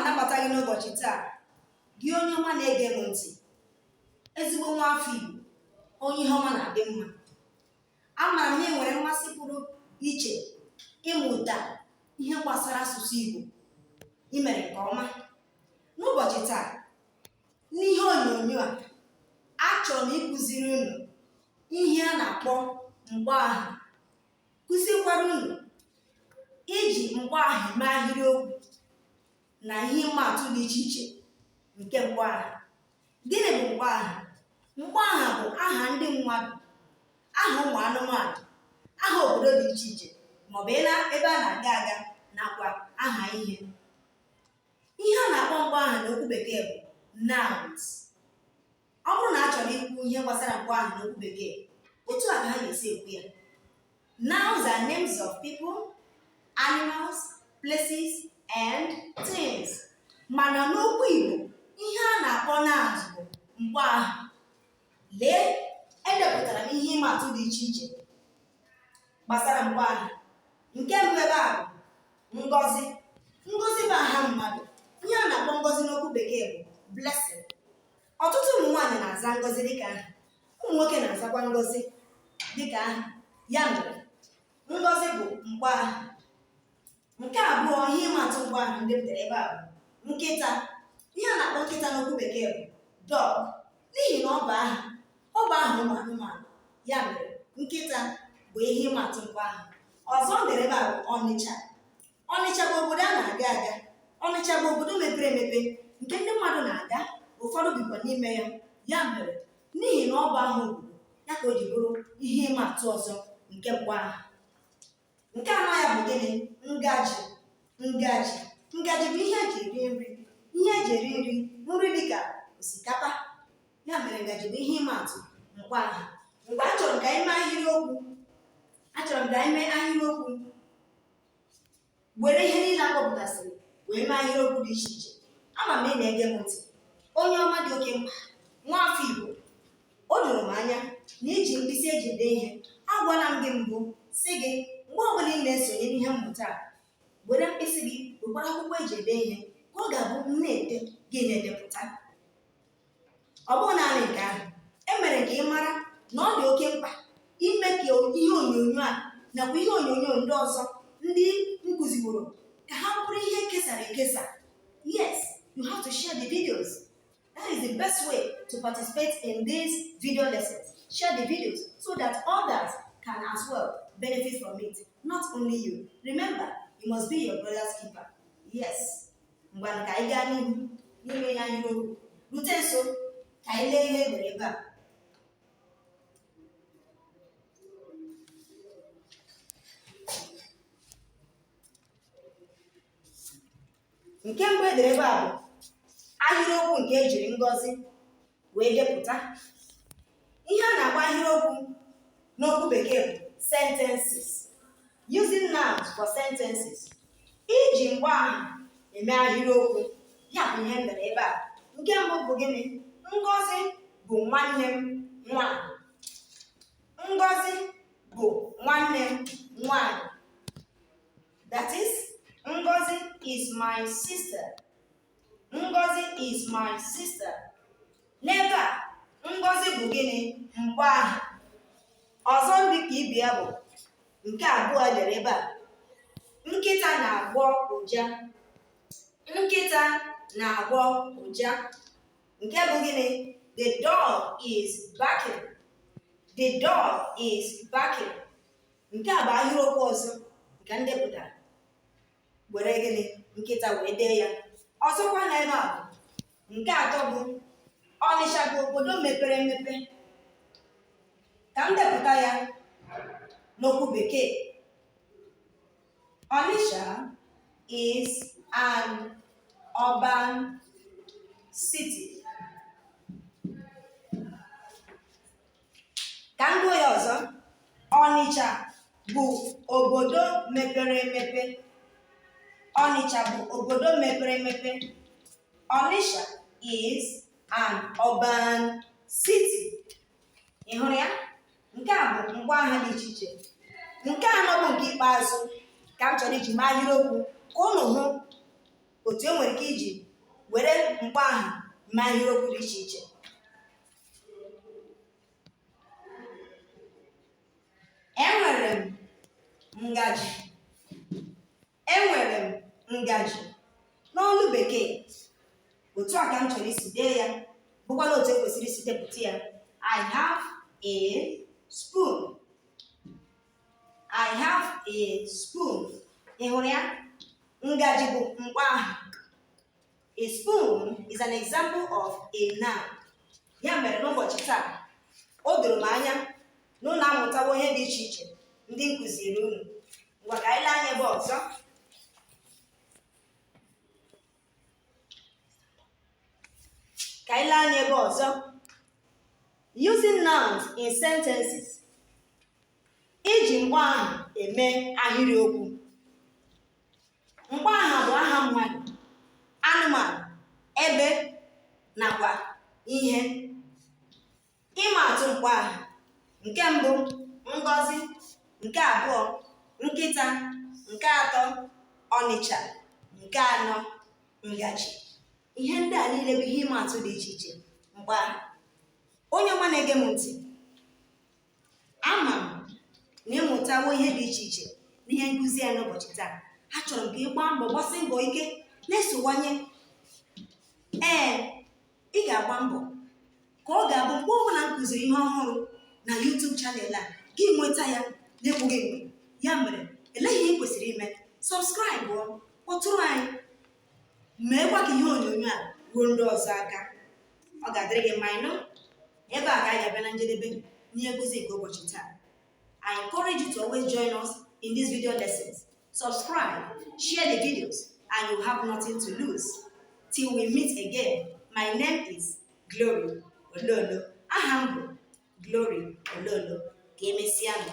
Anabata gị n'ụbọchị taa, gị onye ọma na-ege m ntị, ezigbo nwa afọ Igbo, onye ihe ọma na-adị mma. Amara m na ị nwere mmasị pụrụ iche ịmụta ihe gbasara asụsụ Igbo. Ị mere nke ọma. N'ụbọchị taa, n'ihe onyonyo a, achọrọ m ịkụziri unu ihe a na-akpọ mkpọaha, kụzikwara unu iji mkpọaha eme ahịrịokwu na ihe ịma atụ dị iche iche nke mkpọaha. Gịnị bụ mkpọaha? Mkpọaha bụ aha ndị mmadụ, aha ụmụ anụmanụ, aha obodo dị iche iche maọbụ ebe a na-aga aga, nakwa aha ihe. Ihe a na-akpọ mkpọaha n'okwu Bekee bụ nouns. Ọ bụrụ na a chọrọ ikwu ihe gbasara mkpọaha n'okwu Bekee, otu a ka ha ga-esi ekwu ya: Nouns are names of people, animals, places and things. Mana n'okwu Igbo, ihe a na-akpọ nouns bụ mkpọaha. Lee, edepụtara m ihe ịma atụ dị iche iche gbasara mkpọaha. Nke mbụ ebe a bụ Ngọzi. Ngọzi bụ aha mmadụ. Ihe a na-akpọ ngọzi n'okwu Bekee bụ blessing. Ọtụtụ ụmụ nwaanyị na-aza Ngọzi dịka aha, ụmụ nwoke na-azakwa Ngọzi dịka aha. Ya mere, Ngọzi bụ mkpọaha. Nke abụọ, ihe ịma atụ mkpọaha m depụtara ebe a bụ nkịta. Ihe a na-akpọ nkịta n'okwu Bekee bụ dog. N'ihi na ọ bụ aha, ọ bụ aha ụmụ anụmanụ, ya mere nkịta bụ ihe ịma atụ mkpọaha. Ọzọ m dere ebe a bụ Ọnịcha. Ọnịcha bụ obodo a na-aga aga. Ọnịcha bụ obodo mepere emepe nke ndị mmadụ na-aga, ụfọdụ bikwa n'ime ya. Ya mere, n'ihi na ọ bụ aha obodo, ya ka o ji bụrụ ihe ịma atụ ọzọ nke mkpọaha. Nke anọ ya bụ gịnị? Ngaji. Ngaji. Ngaji bụ ihe eji eri nri. Ihe eji eri nri, nri dịka osikapa. Ya mere ngaji bụ ihe ịma atụ mkpọaha. Mgbe achọrọ m ka anyị mee ahịrịokwu, achọrọ m ka anyị mee ahịrịokwu were ihe niile a kpọpụtasịrị wee mee ahịrịokwu dị iche iche. Ama m na ị na-ege m ntị, onye ọma dị oke mkpa, nwa afọ Igbo. O doro m anya na i ji mkpịsị eji ede ihe. Agwala m gị mbụ sị gị, mgbe ọbụla ị na-esonye n'ihe mmụta a, were mkpịsị gị, wekwara akwụkwọ eji ede ihe, ka ọ ga-abụ m na-ede, gị na-edepụta. Ọ bụghị naanị nke ahụ, emere ka ị mara na ọ dị oke mkpa ime ka ihe onyonyo a nakwa ihe onyonyo ndị ọzọ ndị m kụziworo ka ha bụrụ ihe kesara ekesa. Yes, you have to share the videos. That is the best way to participate in these video lessons. Share the videos so that others can as well benefit from it, not only you. Remember, you must be your brother's keeper. Yes. Ngwanụ, ka anyị gaa n'ihu n'ime ya ahịrịokwu. Rute nso ka anyị lee ihe e dere ebe a. Nke mbụ e dere ebe a bụ ahịrịokwu nke ejiri ngọzi wee depụta. Ihe a na-akpọ ahịrịokwu n'okwu Bekee bụ sentences. Using nouns for sentences, iji mkpọaha eme ahịrịokwu, ya bụ ihe m dere ebe a. Nke mbụ bụ gịnị? Ngọzi bụ nwanne m nwanyị. Ngọzi bụ nwanne m nwanyị. That is, Ngozi is my sister. Ngozi is my sister. N'ebe a, Ngozi bụ gịnị? Mkpọaha. Ọzọ dị ka ibe ya bụ nke abụọ dere ebe a: Nkịta na-agbọ ụja. Nkịta na-agbọ ụja, nke bụ gịnị? The dog is barking. The dog is barking. Nke a bụ ahịrịokwu ọzọ nke m depụtara, were gịnị? Nkịta wee dee ya. Ọzọkwa na ebe a bụ nke atọ bụ Ọnịsha bụ obodo mepere emepe. Ka m depụta ya n'okwu Bekee: Onitsha is an urban city. Ka m gụọ ya ọzọ: Ọnịcha bụ obodo mepere emepe. Ọnịcha bụ obodo mepere emepe. Onitsha is an urban city. Ị hụrụ ya? Nke a bụ mkpọaha dị iche iche. Nke anọ bụ nke ikpeazụ ka m chọrọ iji mee ahịrịokwu ka ụnụ hụ. Otu e nwere ike iji were mkpọaha mee ahịrịokwu dị iche iche. Enwere m ngaji. Enwere m ngaji. N'olu bekee, otu a ka m chọrọ isi dee ya, bụkwanụ otu e kwesịrị isi depụta ya. I have a spoon. I have a spoon. Ị hụrụ ya? Ngaji bụ mkpọaha. A spoon is an example of a noun. Ya mere n'ụbọchị taa, o doro m anya na unu amụtawo ihe dị iche iche ndị m kụziri unu. Ngwa, ka anyị lee anya ebe ọzọ. Ka anyị lee anya ebe ọzọ. Using nouns in sentences. Iji mkpọaha eme ahịrịokwu. Mkpọaha bụ aha mmadụ, anụmanụ, ebe nakwa ihe. Ịma atụ mkpọaha: nke mbụ, Ngọzi; nke abụọ, nkịta; nke atọ, Ọnịcha; nke anọ, ngaji. Ihe ndị a niile bụ ihe ịma atụ dị iche iche mkpọaha. Onye ọma na-ege m ntị, ama m na ị mụtawo ihe dị iche iche n'ihe nkụzi ya n'ụbọchị taa. Achọrọ m ka ị gbaa mbọ, gbasie mbọ ike na-esowanye. Ee, ị ga-agba mbọ ka ọ ga-abụ mgbe ọbụla m kụziri ihe ọhụrụ na YouTube channel a, gị nweta ya na-egbughị mgbe. Ya mere, elee ihe ị kwesịrị ime? Subscribe, kpọtụrụ anyị, meekwa ka ihe onyonyo a ruo ndị ọzọ aka. Ọ ga-adịrị gị mma. Ịnụ ebe a ka anyị ga-abịa na njedebe n'ihe nkụzi nke ụbọchị taa. I encourage you to always join us in these video lessons. Subscribe, share the videos, and you have nothing to lose. Till we meet again, my name is Glory Ololo. Aha m bụ Glory Ololo. Ka emesịa nụ.